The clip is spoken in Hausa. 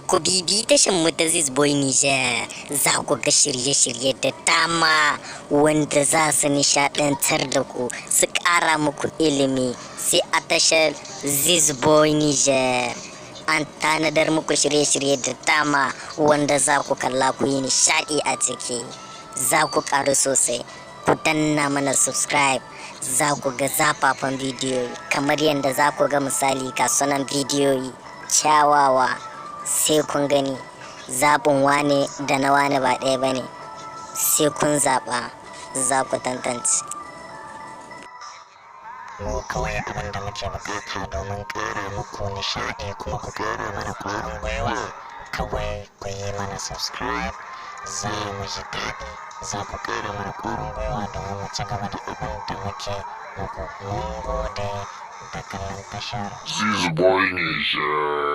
Ku bibi tashan mu ta Boy Niger, za ku ga shirye-shirye da dama wanda za su nishaɗantar da ku, su ƙara muku ilimi. Sai a tashar Boy Niger an tanadar muku shirye-shirye da dama wanda za ku kalla ku yi nishaɗi a ciki, za ku ƙaru sosai. Ku danna mana subscribe, za ku ga zafafan bidiyoyi kamar yadda za ku ga misali ga sunan bidiyoyi kyawawa. Sai kun gani, zaɓin wane da na wane ba ɗaya ba ne. Sai kun zaɓa, za ku tantance. Mu kawai abin da muke bukata domin ƙara muku nishaɗi kuma ku ƙara mana ƙwarin gwiwa, kawai ku yi mana subscribe. Za mu ji daɗi, za ku ƙara mana ƙwarin gwiwa domin mu ci gaba da abin da muke muku. Mun gode da kallon tashar Boy Niger.